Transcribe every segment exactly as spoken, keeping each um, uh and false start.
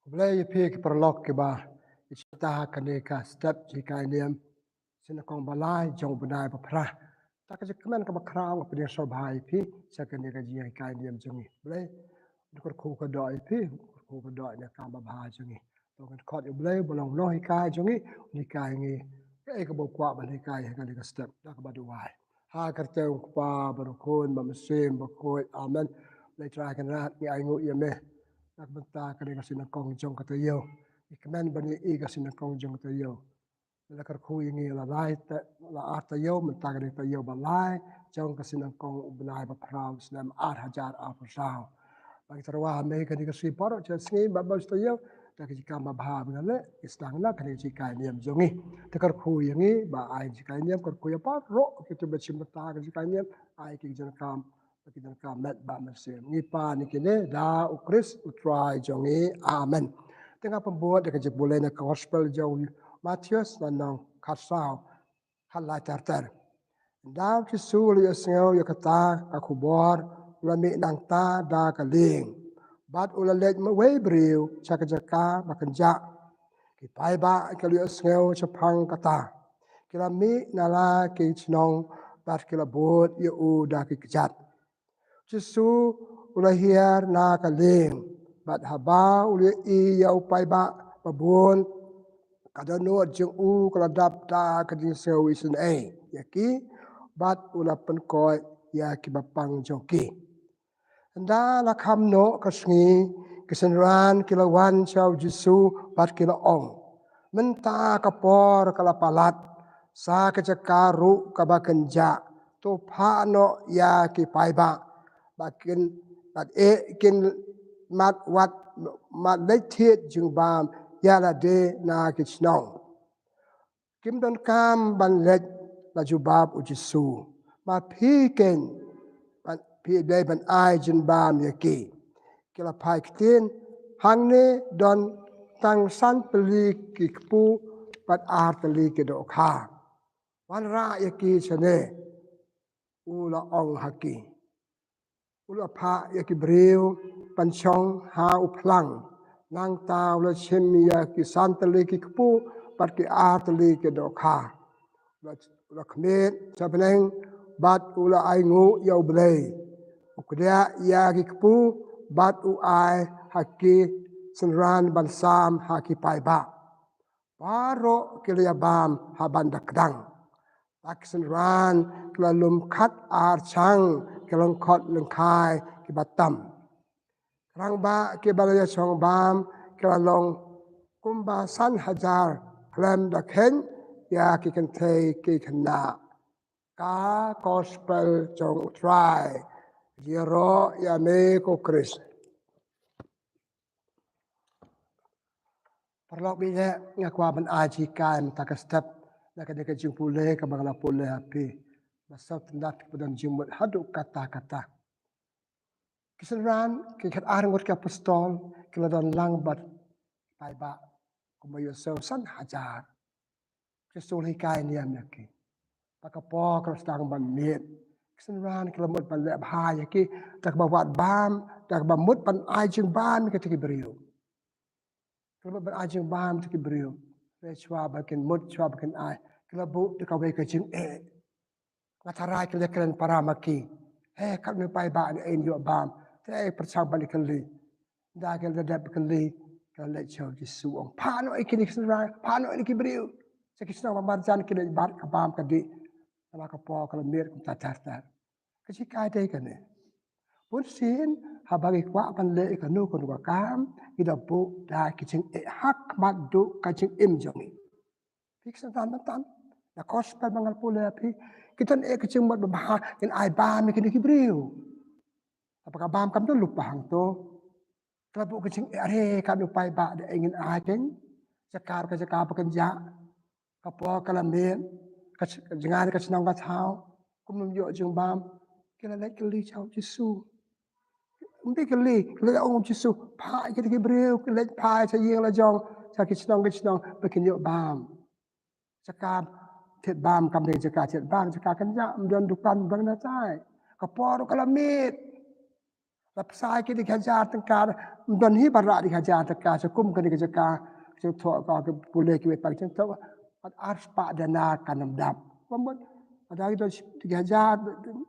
Khublei ïa phi ki paralok kiba ïa shim bynta ha kane ka step jinghikai niam sha nyngkong ba lai jong u bnai ba phra. Da ka jingkmen kaba khraw nga pdiang sngewbha ïa phi sha kane ka jinghikai niam jong ngi. Khublei, nga kyrkhu ka doh ïa phi, nga kyrkhu ka doh ïa ka kam babha jong ngi. To ngin khot ïa u Blei ba long u nonghikai jong ngi, un hikai ngi kaei kaba u kwah ban hikai ha kane ka step. Da kaba duwai. Ha ka kyrteng u Kpa Barakhun Bamynsiem Bakhuid. Amen. Lei Trai Kynrad, ngi ainguh ïa me na ka bynta kane ka sngi nyngkong jong ka taïew. Ngi kmen ban ïohi ka sngi nyngkong jong ka taïew. La kyrkhu ïa ngi la lai ta, la ar taïew, mynta kane ka taïew ba lai jong ka sngi nyngkong u bnai ba phra u snem ar hajar arphew saw. Ba ngi tyrwa ha me kane ka sngi baroh shi sngi ba bun shi taïew, da ka jingkam babha ba nga leh, ngi sdang na kane ka jinghikai niam jong ngi. Te kyrkhu ïa ngi ba ai jinghikai niam, kyrkhu ïa baroh kito ba shim bynta ka jinghikai niam, ai ki jingkam, ki jingkam met ba mynsiem. Ngi pan ïa kine da u Khrist u Trai jong ngi. Amen. Te nga pynbud da ka jingpule na ka gospel jong u Mathaios, lynnong khatsaw, khatlai ter ter. Ynda u Jisu u la ïohsngew ïa kata ka khubor, u la mih nangta da ka lieng. Bad u la leit marwei briew sha ka jaka ba kynjah. Ki paidbah ki la ïohsngew shaphang kata. Ki la mih na la ki shnong bad ki la bud ïa u da ki kjat. Jisu u la hiar na ka lieng, bad haba u la ïohi ïa u paidbah ba bun, ka dohnud jong u ka la dap da ka jingsngew isynei ïa ki, bad u la pynkoit ïa ki bapang jong ki. Ynda la kham noh ka sngi, ki synran ki la wan sha u Jisu bad ki la ong, mynta ka por ka la palat, sa ka jaka ruh kaba kynjah, to phah noh ïa ki paidbah ba kin, bad eh kin mad wat, mad leit thied jingbam ïa lade na ki shnong. Kim donkam ban leit, la jubab u Jisu. Ma phi keiñ, ban, phi dei ban ai jingbam ïa ki. Ki la phai ktien, hangne don tang san tylli ki kpu bad ar tylli ki dohkha. Wanrah ïa ki shane, u la ong ha ki. U la phah ïa ki briew ban shong ha u phlang. Nangta u la shim ïa ki san tylli ki kpu bad ki ar tylli ki dohkha. U la, u la khmied sha bneng bad u la ainguh ïa U Blei. U kdiah ïa ki kpu bad u ai ha ki synran ban sam ha ki paidbah. Baroh ki la ïa bam ha ban da kdang. Bad ki synran ki la lum khat ar chang ki lyngkhot lyngkhai kiba tam. Ki rangbah kiba la ïa shong bam ki la long kumba san hajar khlem da kheiñ ïa ki kynthei ki khynnah. Ka gospel jong U Trai. Ïaroh ïa me ko Khrist. Paralok baieit, nga kwah ban ai jinghikai mynta ka step na kane ka jingpule kaba nga la pule ha phi. Ba sawtyndat kiba don jingmut haduh katta katta. Ki synran, ki khatar ngut ki apostol, ki la don lang bad paidbah kumba ïohsngew san hajar. Jisu u la hikai niam ïa ki. Bad ka por ka la sdang ban miet. Ki synran ki la mut ban leh bha ïa ki da kaba wad bam, da kaba mut ban ai jingbam ïa kita ki briew. Ki la mut ban ai jingbam ïa kita ki briew. Hynrei shuwa ba kin mut, shuwa ba kin ai, ki la buh da kawei ka jingeh. Nga tharai ki la kren para ma ki. Hei, katno paidbah ne, ïoh bam. Te pyrshang ban ïa kylli. Ynda ki la dep kylli, ki la leit sha u Jisu, ong, phah noh ïa kine ki synran, phah noh ïa kine ki briew sha ki shnong ba marjan, ki leit bat, ka bam ka dih. Namar ka por ka la miet kumta ter ter. Ka jinghikai dei kane. Bunsien haba ngi kwah ban leh ïa kano kano ka kam, ngi da buh da ki jingeh ha khmat duh ka jingim jong ngi. Phi, ki synran mynta na gospel ba nga la pule ha phi, ki don eh ka jingmut ba bha, ngin ai bam ïa kine ki briew. Haba ka bam kam don lypa hangto. Ki la buh ka jingeh, are, katno paidbah, da ei ngin ai keiñ. Jaka ruh ka jaka ba kynjah. Ka por ka la miet, ka sh-, ka jngai ka shnong ka thaw. Kumno ym ïoh jingbam. Ki la leit kylli sha u Jisu. Ym dei kylli, ki la ong u Jisu, phah ïa kita ki briew, ki leit phai sha ïing la jong, sha ki shnong ki shnong, ba kin ïoh bam. Jaka thied bam kam dei jaka thied bam, jaka kynjah, ym don dukan, ym don na tai. Ka por ka la miet. La pynshai ki da ki hajar tyngka, ym don hi ba rah da ki hajar tyngka, sha kum kane ka jaka, jingthoh ka, ki pule ki wei pat jingthoh, pat ar spah denar kan ym dap. Ba mut, lada ki don da ki hajar,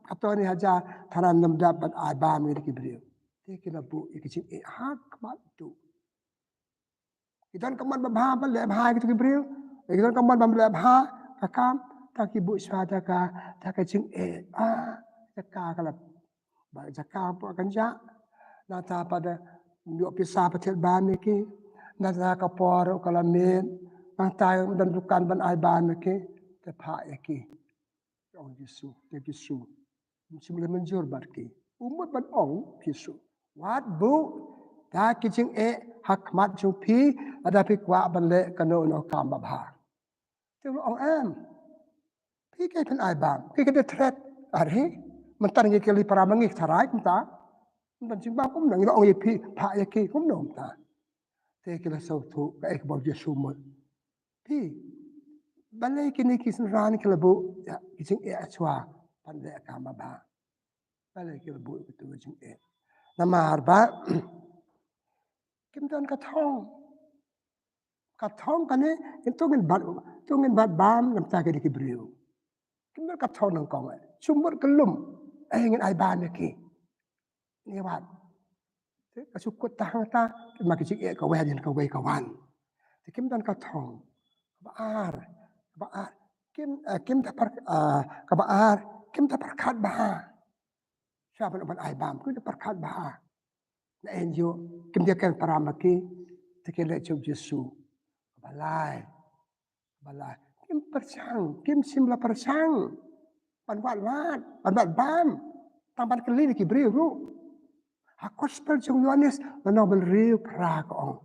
katto katne hajar, tharam ym dap ban ai bam ïa ki briew. Te ki la buh ïa ki jingeh ha khmat duh. Ki don ka mon ba bha ban leh bha ïa kito ki briew. Ki don ka mon ban leh bha ka kam, ta ki buh shuwa da ka, da ka jingeh. Ah, jaka ka la, ba jaka ba kan jah. Nangta pat da ïoh pisa ba thied bam ïa ki. Nangta ka por ka la miet. Nangta ym don dukan ban ai bam ïa ki. Te phah ïa ki. Ong Jisu, te Jisu. Ym shym la mynjur bad ki. U mut ban ong Jisu. Wat buh da ki jingeh ha khmat jong phi, lada phi kwah ban leh kano kano ka kam ba bha. Te u ong em. Phi kaei phin ai bam, phi ka da threat. Are, mynta ngi kylli para ma ngi tharai mynta. Mynta jingbam kumno ngi la ong ïa phi, phah ïa ki kumno mynta. Te ki la sngewthuh kaei kaba u Jisu mut. Phi, balei kine ki synran ki la buh ïa ki jingeh shuwa ban leh ka kam ba bha. Balei ki la buh ïa kito ki jingeh? Namar ba kim don ka thong. Ka thong kane, to ngin bat, to ngin bat bam namar ta ki dei ki briew. Kim don ka thong nyngkong, eh. Shu mut ka lum, eh, ngin ai bam ïa ki. Ngi wad. Te ka shu kut tang hangta, ma ki jingeh kawei hadien kawei ka wan. Te kim don ka thong. Kaba ar, kaba ar. Kim, eh, kim da par-, eh, kaba ar, kim da pyrkhat bha. Shuwa ban, ban ai bam, kim da pyrkhat bha. Na ïoh, kim da kren para ma ki, te ki leit sha u Jisu. Kaba lai. Ba la kim pyrshang, kim shym la pyrshang ban wad lad, ban wad bam, tang ban kylli na ki briew ruh. Ha gospel jong Ïoannis, lynnong ba hynriew phra ka ong.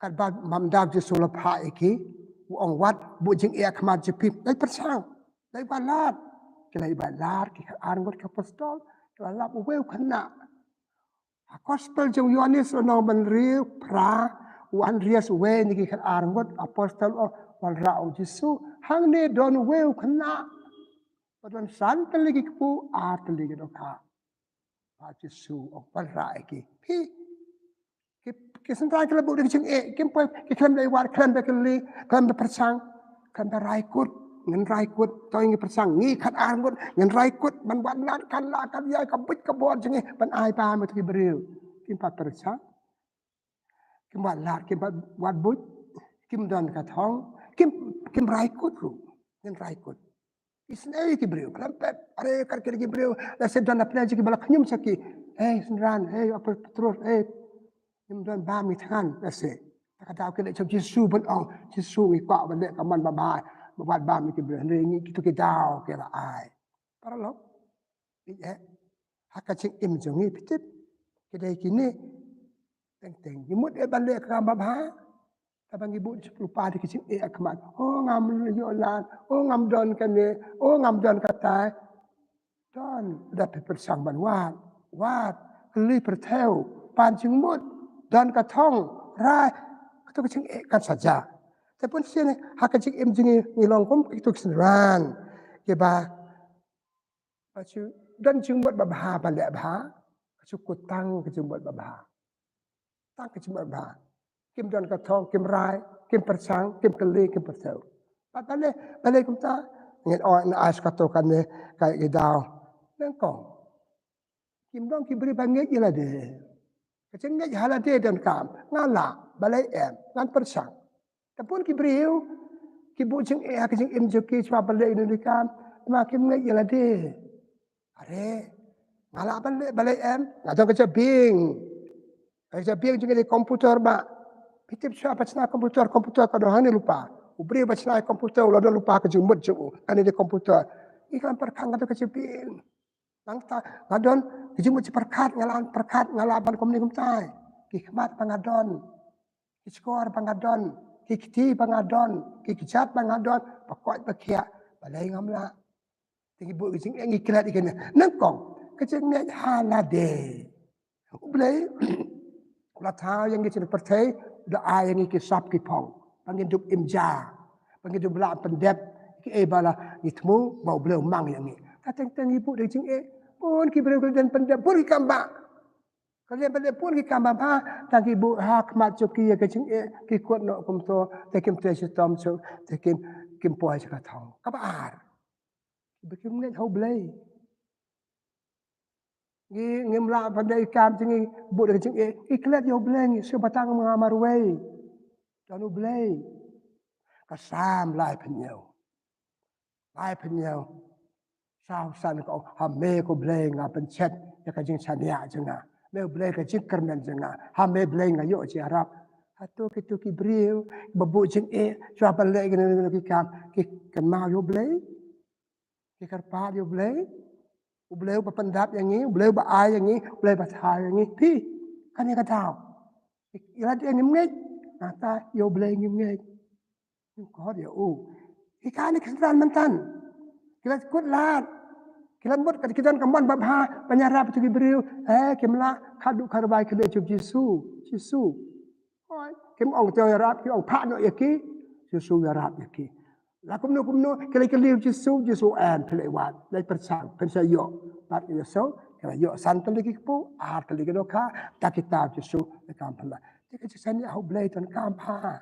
Katba ma u Jisu u la phah ïa ki, u ong wat buh jingeh ha khmat jong phi, leit pyrshang, leit wad lad. Ki leit wad lad, ki khatar ngut ki apostol, ki la lap uwei u khynnah. Ha gospel jong Ïoannis lynnong ba hynriew phra, u Andreas uwei na ki khatar ngut apostol u ong, wanrah u Jisu, hangne don uwei u khynnah. Ba don san tylli ki kpu, ar tylli ki dohkha. Ba Jisu u ong wanrah ïa ki. Phi, ki, ki synran ki la buh da ki jingeh, kim poi, ki khlem da wad, khlem da kylli, khlem da pyrshang. Khlem da rai kut, ngin rai kut, to ngi pyrshang, ngi khatar ngut, ngin rai kut, ban wad lad, kan lah, kan ïai, ka buit ka bor jong ngi, ban ai bam ïa kito ki briew. Kim pat pyrshang. Kim wad lad, kim pat wad buit, kim don ka thong, kim, kim rai kut ruh, ngin rai kut. Isynei ki briew, khlem pep, are kat ki briew, lehse don na pdeng jong ki ba la khñium sha ki. Hei, synran, hei, Petrus, hei, ngim don bam ngi thngan, lehse. Te ka daw ki leit sha u Jisu ban ong, Jisu ngi kwah ban leh ka mon ba bha, ba wad bam ïa ki briew, hynrei ngi kito ki daw ki la ai. Paralok, ïeit eh, ha ka jingim jong ngi phi tip, ki dei kine, teng teng, ngi mut eh ban leh ka kam ba bha, tang ba ngi bun shu lypa da ki jingeh ha khmat. Oh, ngam ïoh lad, oh, ngam don kane, oh, ngam don katai. Don, da pyrshang ban wad, wad, kylli pyrthew, pan jingmut, don ka thong, rai, kato ka jingeh kan sa jia. Te bun sien ha ka jingim jong ngi, ngi long kum kito ki synran kiba, ba shu don jingmut ba bha, ba leh bha, ka shu kut tang ka jingmut ba bha. Tang ka jingmut ba bha. Kim don ka thong, kim rai, kim pyrshang, kim kylli, kim pyrthew. Bad balei, balei kumta? Ngin ong na ais kato kane ka i daw. Nyngkong, kim don ki briew ba ngeit ïa lade. Ka jingngeit ha lade donkam. Nga lah, balei em, ngan pyrshang. Te bun ki briew, ki buh jingeh ha ka jingim jong ki, shuwa ban leh ïa kine ki kam, namar kim ngeit ïa lade. Are, nga lah ban leh, balei em, nga don ka jabieng. Ka jabieng jong ngi dei computer ba. Phi tip shuwa ba shna computer, computer ka don hangne lypa. U briew ba shna computer, u la don lypa ka jingmut jong u, kane dei computer. Ngi khlem pyrkhat nga don ka jabieng. Nangta, nga don ka jingmut jingpyrkhat, nga lah ban pyrkhat, nga lah ban kumne kumtai. Ki khmat ba nga don. Ki shkor ba nga don, ki kti ba nga don, ki kjat ba nga don, ba koit ba khiah, balei ngam lah. Te ngi buh ki jingeh, ngi klet ïa kine. Nyngkong, ka jingngeit ha lade. U Blei u la thaw ïa ngi sha pyrthei, u la ai ïa ngi ki sap ki phong. Ba ngin dup im ja. Ba ngin dup lah pyndep kiei ba la ngi thmu, ba U Blei u mang ïa ngi. Te teng teng ngi buh da ki jingeh. Bun ki briew ki la don pyndep, bun ki kam ba Ka leh ba leh bun ki kam babha, tang ki buh ha khmat jong ki ïa ka jingeh, ki kut noh kumto, te kim treh shitom shuh, te kim, kim poi sha ka thong. Kaba ar, ba kim ngeit ha U Blei. Ngi, ngim lah ban leh ki kam jong ngi, buh da ka jingeh, ngi klet ïa U Blei, ngi shu ba tang nga marwei. Don U Blei. Ka Salm laiphew hynñiew. Laiphew hynñiew. Saw san ka ong, ha me ko Blei nga pynchet ïa ka jingshaniah jong nga. Me U Blei ka jingkyrmen jong nga. Ha me Blei nga ïoh jingïarap. Hato kito ki briew ba buh jingeh, shuwa ban leh kino kino ki kam, ki kynmaw ïa U Blei? Ki kyrpad ïa U Blei? U Blei uba pyndap ïa ngi, U Blei uba ai ïa ngi, U Blei uba thaw ïa ngi. Phi, kane ka daw. Ïa lade ngim ngeit, nangta ïa U Blei ngim ngeit. Ngim khot ïa u. Ki kane ki synran myntan. Ki la kut lad. Ki la mut ka, ki don ka mon babha ban ïarap ïa ki briew. Eh, kim lah, khadduh kharwai ki leit sha u Jisu. Jisu. Hooid, kim ong to ïarap, ki ong phah noh ïa ki. Jisu ïarap ïa ki. La kumno kumno, ki la kylli u Jisu, Jisu em, phi leit wad, leit pyrshang, phin sa ïoh. Bad ïa so, ki la ïoh san tylli ki kpu, ar tylli ki dohkha, da kita u Jisu, da kam pynlait. Te ka jingshaniah ha U Blei donkam bha.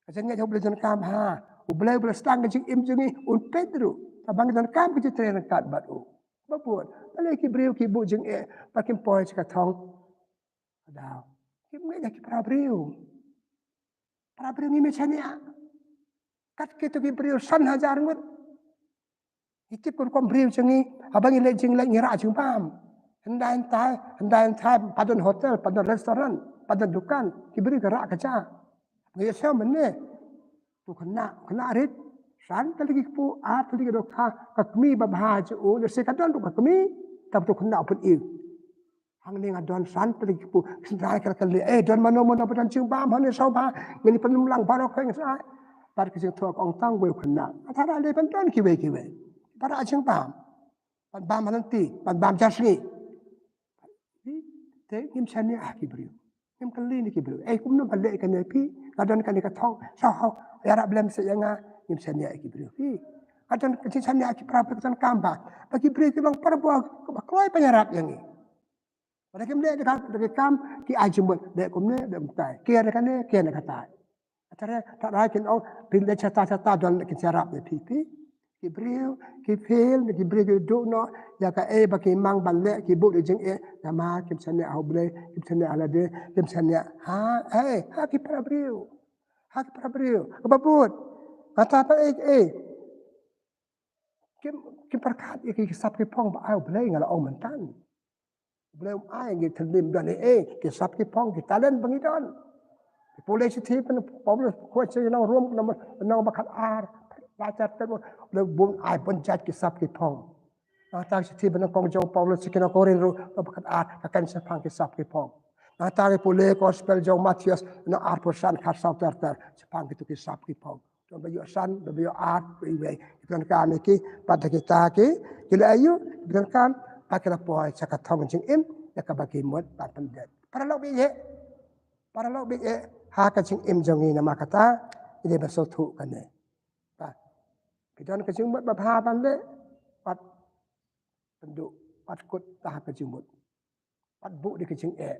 Ka jingngeit ha U Blei donkam bha. U Blei uba la sdang ka jingim jong ngi, un peit ruh. Tang ba ngi donkam ka jingtrei ryngkat bad u. Ba bun, balei ki briew ki buh jingeh, ba kim poi sha ka thong. Ka daw. Kim ngeit ïa ki para briew. Para briew ngim shaniah. Kat kito ki briew san hajar ngut. Ngi tip ka rukom briew jong ngi, haba ngi leit jingleit ngi rah jingbam. Hyndai hyndai, hyndai hyndai, pat don hotel, pat don restaurant, pat don dukan, ki briew ki rah kaja. Ngi ïohsngew mynne. To khynnah, khynnah rit, san tylli ki kpu, ar tylli ki dohkha, ka kmie babha jong u, lehse ka don ruh ka kmie, tang to khynnah u pyni. Hangne nga don san tylli ki kpu, ki synran ki la kylli, eh, don mano mano ba don jingbam hangne shuwa ba, ngin pynlong lang baroh kawei nga sa. Bad ka jingthoh ka ong tang wei u khynnah. Nga tharai lei ban don kiwei kiwei. Ba rah jingbam. Ban bam ha lynti, ban bam jar sngi. Te ngim shaniah ha ki briew. Ngim kylli na ki briew. Eh, kumno ba leh kane phi, nga don kane ka thong, shuwa, ïarap lem seh ïa nga, ngim shaniah ha ki briew phi. Nga don ka jingshaniah ha ki para briew ka donkam bha. Ba ki briew ki long para bor, ba kloi ban ïarap ïa ngi. Lada kim leh da ka, da ka kam, ki ai jingmut, leh kumne, leh kumtai. Kiar da kane, kiar da katai. Tare, tare kin ong, phin leh shata shata don kin ïarap ïa phi phi. Ki briew, ki fail, ki briew ki duh noh, ïa kaei ba ki mang ban leh, ki buh da jingeh, namar kim shaniah ha U Blei, kim shaniah ha lade, kim shaniah ha, eh, ha ki para briew. Ha ki para briew. Kaba bud. Kata pa eh, eh. Kim, kim pyrkhat ïa ki sap ki phong ba ai U Blei, nga la ong myntan. U Blei um ai ngi thyllim don eh, eh, ki sap ki phong, ki talent ba ngi don. Pule shithi ban Paulus, khot sha ki nong Rom, nong, nong ba khatar, la chapter, U Blei um ai bun jait ki sap ki phong. Nangta shithi ba nyngkong jong Paulus sha ki nong Korinth ruh, nong ba khatar, ka kren shaphang ki sap ki phong. Nangta pule gospel jong Mathaios, nong arphew san, khatsaw ter ter, shaphang kito ki sap ki phong. Don ba ïoh san, don ba ïoh ar, ba iwei. Ki donkam ïa ki, bad da kita ki, ki la ïoh, ki donkam, bad ki la poi sha ka thong jingim, ïa kaba ki mut ban pyndep. Paralok baieit. Paralok baieit, ha ka jingim jong ngi namar kata, ngi dei ban sngewthuh kane. Ba, ki don ka jingmut babha ban leh, wat pynduh, wat kut ha ka jingmut. Wat buh da ka jingeh.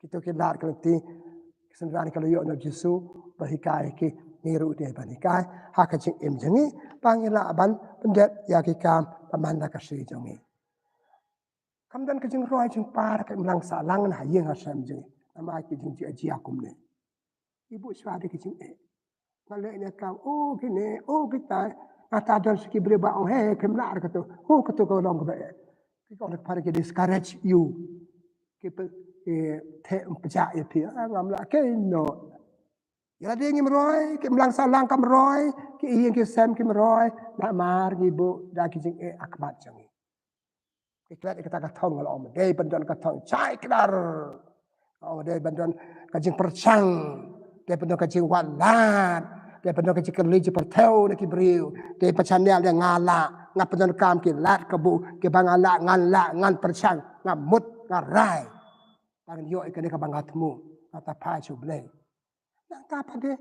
Kito ki lad ka lynti, ki synran ki la ïoh na u Jisu, ba hikai ki, ngi ruh dei ban hikai, ha ka jingim jong ngi, ba ngi lah ban pyndep ïa ki kam, ba man la ka sngi jong ngi. Kam don ka jingroi jingpar, ka imlang sahlang na ha ïing ha sem jong ngi. Namar ki jingjia jia kumne. Ki buh shuwa da ki jingeh. Nga leh ne kam, oh, kine, oh, kita. Nangta don sa ki briew ba ong, he, kim lah kato. Oh, kato ka long kaba eh. Ki ong, para ki discourage ïa u. Ki pe, ki theh pjah ïa phi. Ah, ngam lah, keiñ noh. Ïa lade ngim roi, ki imlang sahlang kam roi, ki ïing ki sem kim roi. Namar ngi buh da ki jingeh ha khmat jong ngi. Ki klet ïa kata ka thong, nga la ong, dei ban don ka thong jai kdar. Nga ong, dei ban don ka jingpyrshang, dei ban don ka jingwad lad, dei ban don ka jingkylli jingpyrthew na ki briew, dei ban shaniah leh nga lah, nga pyndonkam ki lad kabu, kiba nga lah, ngan lah, ngan pyrshang, nga mut, nga rai. Ban ïoh ïa kane kaba nga thmu, nga ta phai sha U Blei. Nangta pat de.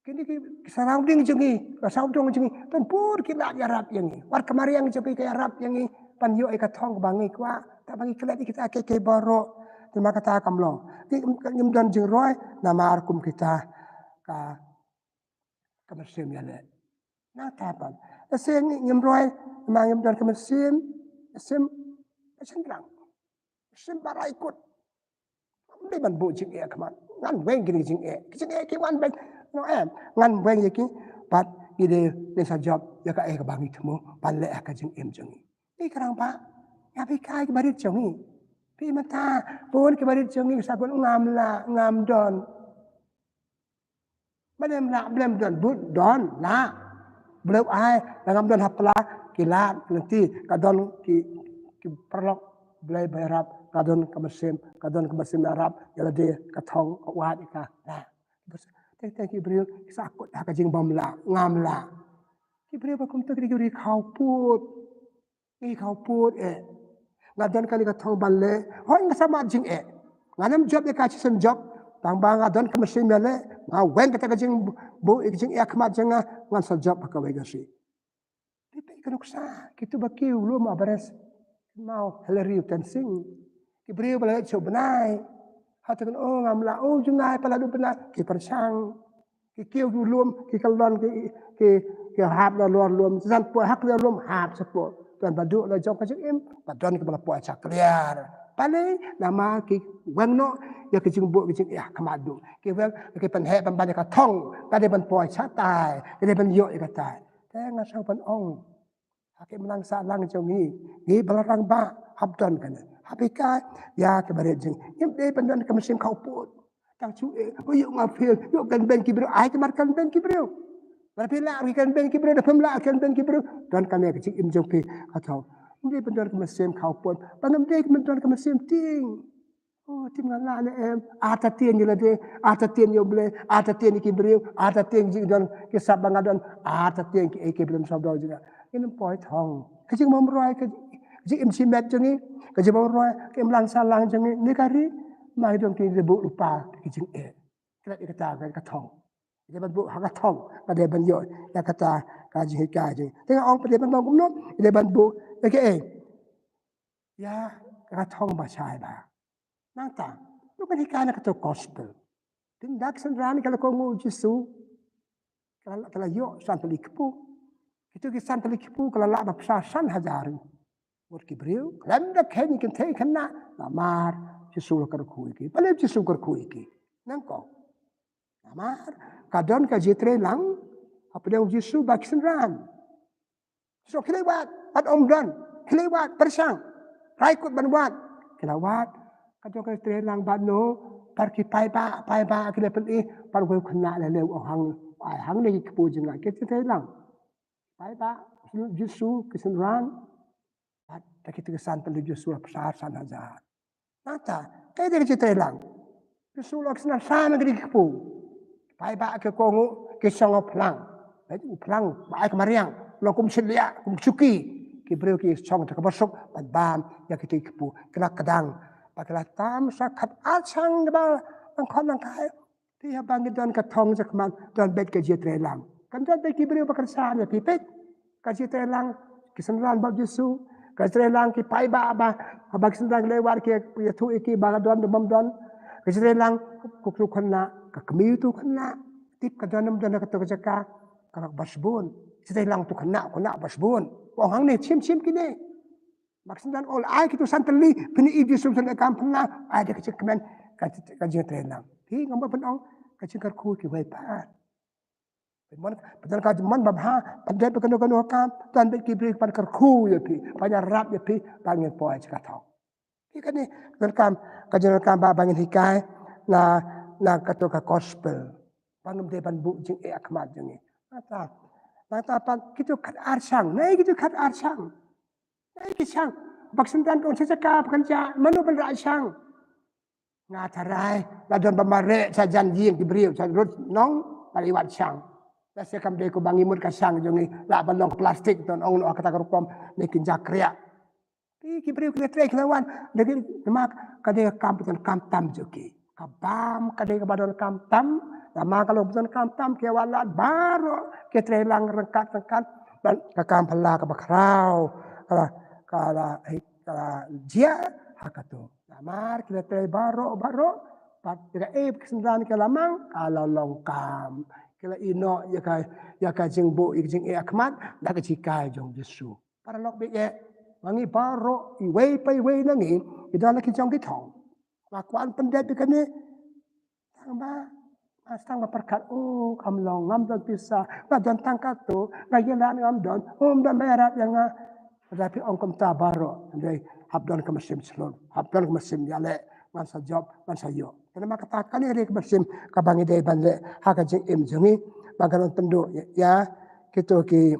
Kine ki surrounding jong ngi, ka surrounding jong ngi, don bun ki lad ïarap ïa ngi. Wat ka mariang jong ngi ka ïarap ïa ngi, ban ïoh ïa ka thong ba ngi kwah, tang ba ngi klet ïa kita kiei kiei baroh. Te ma kata kam long. Te ngim don jingroi namar kum kita ka ka mynsiem ïaleh. Nangta pat, lehse ngim roi namar ngim don ka mynsiem, mynsiem ba shynrang, mynsiem ba rai kut. Ngam dei ban buh jingeh ha khmat. Ngan weng kine ki jingeh, ki jingeh ki wan beit. No em, ngan weng ïa ki. Bad ngi dei ban sa jop ïa kaei kaba ngi thmu ban leh ha ka jingim jong ngi. Ngi kyrpad ba ïa phi, kai ki barit jong ngi. Phi mynta bun ki barit jong ngi sa kut ngam lah, ngam don. Balei ym lah, balei ym don? Bun don lah. Balei u ai, lada ngam don ha pla, ki lad, ki lynti, ka don ki, ki paralok, Blei ba ïarap, ka don ka mynsiem, ka don ka mynsiem ïarap ïa lade, ka thong, ka wad ïa ka. Lah. Te, te ki briew ki sa kut ha ka jingbymlah, ngam lah. Ki briew ba kumta ki dei ki briew khawpud. Ngi khawpud eh. Nga don kane ka thong ban leh. Hooid nga sa mad jingeh. Ngan ym jop ïa ka shisien jop. Tang ba nga don ka mynsiem ïaleh. Nga weng kata ka jingbuh, ka jingeh ha khmat jong nga, ngan sa jop ha kawei ka sngi. Phi peit ka nuksa, kito ba kiew lum ha bares. Kynmaw Hillary u Tensing. Ki briew ba la leit sha u bnai. Hata kan, oh, ngam lah, oh, jngai pat la duh bnai. Ki pyrshang. Ki kiew ki lum, ki kyllon, ki, ki, ki hap na lor lum, san poi ha ka lor lum, hap shapoh. Don ba duh la jong ka jingim, ba don kiba la poi sha kliar. Balei? Namar ki weng noh ïa ka jingbuh ka jingeh ha khmat duh. Ki weng, ki pynheh pynban ïa ka thong, ka dei ban poi shatai, ka dei ban ïoh ïa katai. Te nga sngew ban ong. Ha ki imlang sahlang jong ngi, ngi ba la rangbah, hap don kane. Hap hikai ïa ki barit jong ngi. Ngim dei ban don ka mynsiem khawpud. Tang shu eh, oh, ïoh nga fail, ïoh kynbeiñ ki briew, ai ki mar kynbeiñ ki briew. Lada phi lah kynbeiñ ki briew, lada phim lah kynbeiñ ki briew, don kane ka jingim jong phi, ka thong. Ngim dei ban don ka mynsiem khawpud, ba ngim dei ban don ka mynsiem tieng. Oh, te nga lah ne em, artatien ïa lade, artatien ïa U Blei, artatien ïa ki briew, artatien ïa ki don, ki sap ba nga don, artatien kiei kiei ba ym sngewdor jong nga. Ngin ym poi thong. Ka jingbymroi, ka jingim shimet jong ngi, ka jingbymroi, ka imlang sahlang jong ngi, ne ka ri, ma ngi don ki buh lypa, ki jingeh. Klet ïa kata ka thong. Ïa ban buh ha ka thong, ka dei ban ïoh ïa kata ka jinghikai jong ngi. Te nga ong pat dei ban long kumno, ïa ban buh ïa kaei? Ïa ka thong ba shai ba. Nangta, to kan hikai na kato gospel. Te ynda ki synran ka la kohnguh Jisu, ka la, ka la ïoh san tylli ki kpu. Kito ki san tylli ki kpu ka la lah ban pynshai san hajar ngut ki briew, khlem da kheiñ ki kynthei khynnah, namar Jisu la kyrkhu ïa ki. Balei Jisu kyrkhu ïa ki? Nangta. Namar ka don ka jingtreilang hapdeng u Jisu bad ki synran. Jisu, khie leit wad, wat ym don, khie leit wad, pyrshang. Rai kut ban wad. Ki la wad. Ka don ka jingtreilang bad no, bad ki paidbah, paidbah ki la pyni, bad uwei u khynnah la leh, u ong hangne, ai hangne ki kpu jong nga, ki jingtreilang. Paidbah, Jisu, ki synran. Bad da kito ki san tylli Jisu la pynshai san hajar. Nangta, kaei de ka jingtreilang? Jisu u ong ki synran, shah na ki kpu. Paidbah ki kohnguh, ki shong ha phlang. Bad u phlang ba ai ka mariang, long kum shylliah, kum shuki. Ki briew ki shong da kaba suk, bad bam ïa kito ki kpu. Ki la kdang, bad ki la tam sha khatar shang ba nang khot nang kai. Te haba ngi don ka thong shakhmat, don beit ka jingtreilang. Kan don beit ki briew ba kyrshan ïa phi, peit. Ka jingtreilang, ki synran bad Jisu. Ka jingtreilang ki paidbah ba, haba ki synran ki leit wad ki ïathuh ïa ki ba ka don bad bym don. Ka jingtreilang, ka kmie uto u khynnah. Tip ka don bym don ha kato ka jaka. Ka la ba shibun. Jingtreilang uto u khynnah, u khynnah ba shibun. U ong hangne, shim shim kine. Ba ki synran u la ai kito san tylli, phin ïohi Jisu u la kam pynlong, ai da ka jingkmen, ka, ka jingtreilang. Te nga mut ban ong, ka jingkyrkhu kiwei pat. Pynmon, pynmon ka jingmon babha, pynmon ba kano kano ka kam, don beit ki briew ban kyrkhu ïa phi, ban ïarap ïa phi, ba ngin poi sha ka thong. Te kane, ka jingdonkam, ka jingdonkam ba, ba ngin hikai, na, na kato ka gospel. Ba ngim dei ban buh jingeh ha khmat jong ngi. Nangta, nangta pat, kito khatar shang, ne kito khatar shang. Ei, ki shang. Ba ki synran ki ong sha jaka ba kan jia, mano ban rah shang? Nga tharai, la don ba mareh sha jan ïing ki briew, sha rud nong, ba la ïa wad shang. Lehse kam dei kumba ngi mut ka shang jong ngi, lah ban long ka plastik, to ong noh kata ka rukom, ne kin jia kriah. Ki, ki briew ki la trei ki la wan, da ki, namar ka dei ka kam ba donkam tam jong ki. Ka bam ka dei kaba donkam tam, namar ka long ba donkam tam, ki wan lad baroh, ki treilang ryngkat ryngkat, bad ka kam phylla kaba khraw, ka la, ka la, eh, ka la jia, ha kato. Namar ki la trei baroh baroh, bad ïa kaei ba ki synran ki la mang, ka la long kam. Ki la ïehnoh ïa ka, ïa ka jingbuh, ïa ka jingeh ha khmat da ka jinghikai jong Jisu. Paralok ba ïeit, ma ngi baroh, iwei pa iwei na ngi, i don la ki jong ki thong. Nga kwah pyndep ïa kane, tang ba, nga sdang ba pyrkhat, oh, kam long, ngam don pisa, nga don tang katto, nga ïa lad ngam don, oh, ym don ba ïarap ïa nga. Lada phi ong kumta baroh, hynrei hap don ka mynsiem shlur, hap don ka mynsiem ïaleh, ngan sa jop, ngan sa ïoh. Te namar kata kane ka dei ka mynsiem kaba ngi dei ban leh ha ka jingim jong ngi, ba kan ym pynduh ïa, ïa kito ki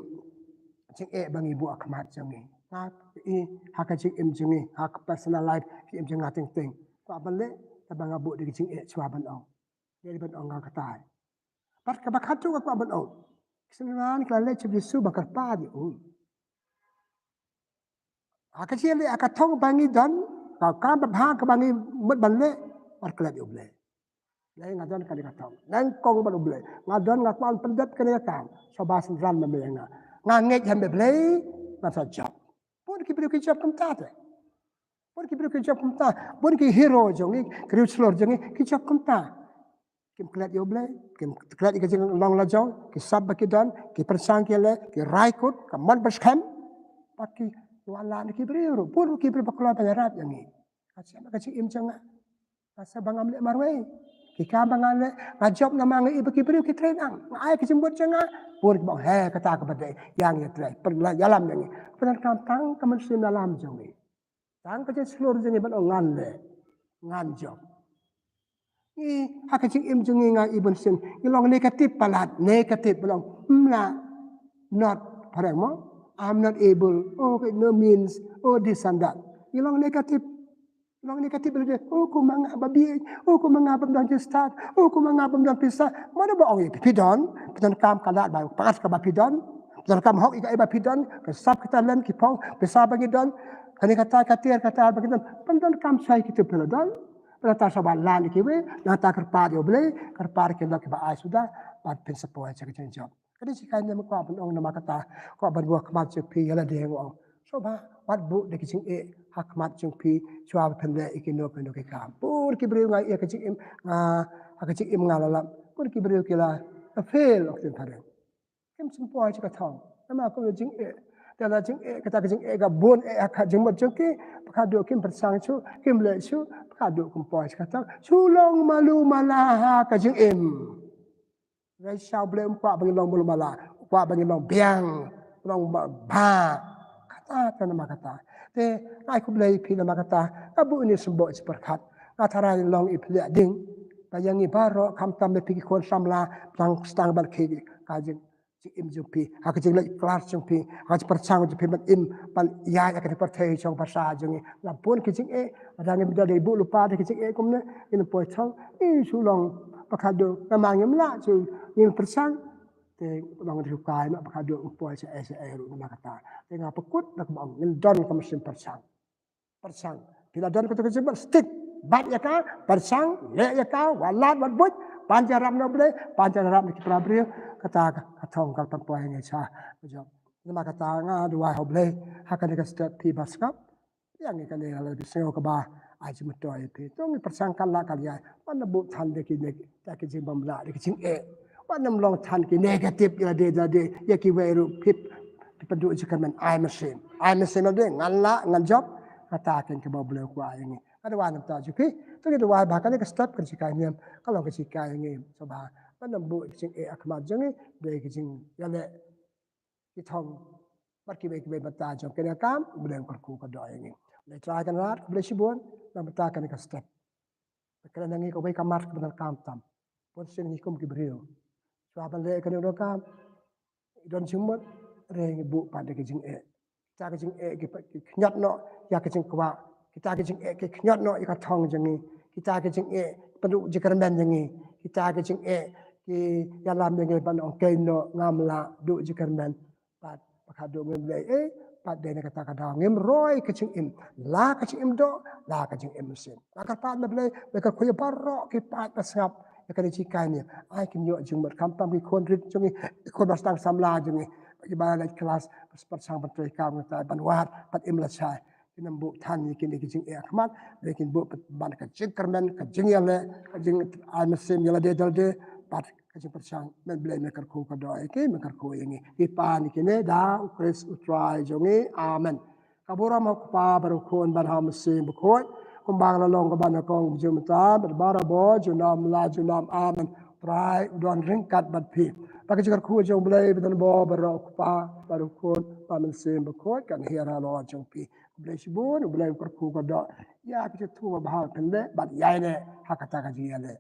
jingeh ba ngi buh ha khmat jong ngi. Nga i ha ka jingim jong ngi, ha ka personal life, jingim jong nga teng teng. Kwah ban leh, te ba nga buh da ka jingeh shuwa ban ong. Dei ban ong nga kata. Bad kaba khatduh nga kwah ban ong, ki synran ki la leit sha u Jisu ba kyrpad ïa u. Ha ka jingïaleh, ha ka thong ba ngi don, ka kam babha kaba ngi mut ban leh, wat klet ïa u Blei. Blei, nga don kane ka thong. Nyngkong bad u Blei. Nga don, nga kwah pyndep kane ka kam. Sngewbha synran ma me ïa nga. Nga ngeit ha me Blei, ngan sa jop. Bun ki briew ki jop kumta te. Bun ki briew ki jop kumta. Bun ki hero jong ngi, ki riewshlur jong ngi, ki jop kumta. Kim klet ïa u Blei, kim klet ïa ka jinglong lajong, ki sap ba ki don, ki pyrshang ki leh, ki rai kut, ka mon ba skhem. Bad ki wallam ïa ki briew ruh, bun ruh ki briew ba kloi ban ïarap ïa ngi. Ka shem ka jingim jong nga. Ka shem ba ngam leh marwei. Ki kam ba nga leh, nga jop namar nga i ba ki briew ki trei nang. Nga ai ka jingmut jong nga. Bun ki ba ong, he, kata kaba dei, ïa ngi ïa trei. Pynlong ïalam ïa ngi. Pyndonkam tang ka mynsiem ïalam jong ngi. Tang ka jingshlur jong ngi ban ong ngan leh, ngan jop. Ngi, ha ka jingim jong ngi nga i bunsien, ngi long negative palat, negative, ngi long, "Ym lah, not," phareng mo, "I'm not able, oh, no means, oh, this and that." Ngi long negative. Long negative, oh, kumba nga babieit, oh, kumba nga bym don jingstad, oh, kumba nga bym don pisa. Mano ba ong ïa phi, phi don, phi donkam ka lad ba, palat kaba phi don, phi donkam hok ïa kaei ba phi don, phi sap kita lem ki phong, pisa ba ngi don, kane kata ka tiar kata ba ngi don, pyndonkam shai kito phi la don. Nangta sngewbha lad ïa kiwei, nangta kyrpad ïa u Blei, kyrpad ïa ki lok kiba ai suda, bad phin sa poi sha ka jingjop. Ka dei shi kaei ne ma kwah ban ong namar kata, kwah ban buh ha khmat jong phi ïa lade nga ong. Sngewbha, wat buh da ka jingeh ha khmat jong phi, shuwa ba phin leh ïa kino kino ki kam. Bun ki briew nga ïa ka jingim, nga, ha ka jingim nga la lap. Bun ki briew ki la, la fail, ong ktien phareng. Kim shym poi sha ka thong. Namar ka jingeh. Te la jingeh, kata ka jingeh ka bun eh ha ka jingmut jong ki, ba ka duh kim pyrshang shuh, kim leh shuh, ba ka duh kim poi sha ka thong. Shu long malu mala ha ka jingim. Ngi sha u Blei um kwah ba ngi long malu mala, um kwah ba ngi long biang, long ba, ba. Kata, kata namar kata. Te, ai khublei ïa phi namar kata, nga buh ïa une u symboh shi pyrkhat. Nga tharai long i phi leh ding. Ba ïa ngi baroh khamtam ïa phi ki khun samla, tang sdang ban khie ka jing, jingim jong phi. Ha ka jingleit klas jong phi, ha ka jingpyrshang jong phi ban im, ban ïaid ha kane ka pyrthei shong basa jong ngi. La bun ki jingeh, lada ngim da dei buh lypa da ki jingeh kumne, ngin poi thong, i shu long, ba ka duh, namar ngim lah, shu ngin pyrshang, te long da shu kai, ma ba ka duh, poi sha ei sha ei ruh namar kata. Te nga pynkut, da kaba ong, ngin don ka mynsiem pyrshang. Pyrshang. Phi la don kato ka jingmut, stick. Bat ïa ka, pyrshang, leh ïa ka, wat lad, wat buit, pan ïarap na u Blei, pan ïarap na ki para briew, kata ka, ka thong ka pynpoi ngi sha. Namar kata nga duwai ha u Blei, ha kane ka step phi ba sngap. Ïa ngi kane ka la dei sngew kaba ai jingmyntoi ïa phi. To ngi pyrshang kan lah kan ïai. Wat nang buh than da ki, da ki jingbymlah, da ki jingeh. Wat nang long than ki negative ïa lade, ïa lade, ïa kiwei ruh phi, phi pynduh jingkyrmen, ai mynsiem. Ai mynsiem lade, ngan lah, ngan jop. Kata keiñ kaba u Blei u kwah ïa ngi. Nga duwai namar ta jong phi. To ngi duwai ba kane ka step kan shikai niam. Ka long ka shikai ïa ngi. Sngewbha. Wat nang buh ki jingeh ha khmat jong ngi. Dei ki jingïaleh. Ki thong. Bad kiwei kiwei bynta jong kane ka kam, u Blei un kyrkhu kyrdoh ïa ngi. U Blei Trai Kynrad, u Blei shibun, na bynta kane ka step. Kane na ngi kawei ka mat kaba donkam tam. Bun sien ngi kum ki briew. Shuwa ban leh kane ka donkam, don jingmut, hynrei ngi buh pat da ka jingeh. Kita ka jingeh ki, ki khñiot noh ïa ka jingkwah. Kita ka jingeh ki khñiot noh ïa ka thong jong ngi. Kita ka jingeh pynduh jingkyrmen jong ngi. Kita ka jingeh ki ïalam ïa ngi ban ong keiñ noh ngam lah duh jingkyrmen. Bad ba ka duh ngim leh ei, bad dei na kata ka daw ngim roi ka jingim. La ka jingim doh, la ka jingim mynsiem. Nga kyrpad na Blei, Blei kyrkhu ïa baroh ki paid ba sngap ïa kane ka shikai niam. Ai kin ïoh jingmut khamtam ki khun rit jong ngi, ki khun ba sdang samla jong ngi. Kiba leit klas, ba pyrshang ban trei kam, ban wad, ban im lashai. Kin ym buh than ïa kine ki jingeh khmat, hynrei kin buh ban ka jingkyrmen, ka jingïaleh, ka jingai mynsiem ïa lade da lade, bad ka jingpyrshang. Men Blei men kyrkhu kyrdoh ïa ki, men kyrkhu ïa ngi. Ngi pan ïa kine da U Khrist U Trai jong ngi. Amen. Ka burom ha U Kpa bad U Khun bad ha U Mynsiem Bakhuid, kumba la long kaba nyngkong, mynta bad barabor, junom la junom. Amen. Trai u don ryngkat bad phi. Bad ka jingkyrkhu jong U Blei ba donbor baroh, U Kpa bad U Khun bad U Mynsiem Bakhuid, kan hiar halor jong phi. Khublei shibun, U Blei un kyrkhu kyrdoh ïa ki jingthmu ba phin leh bad ïaineh ha kata ka jingïaleh.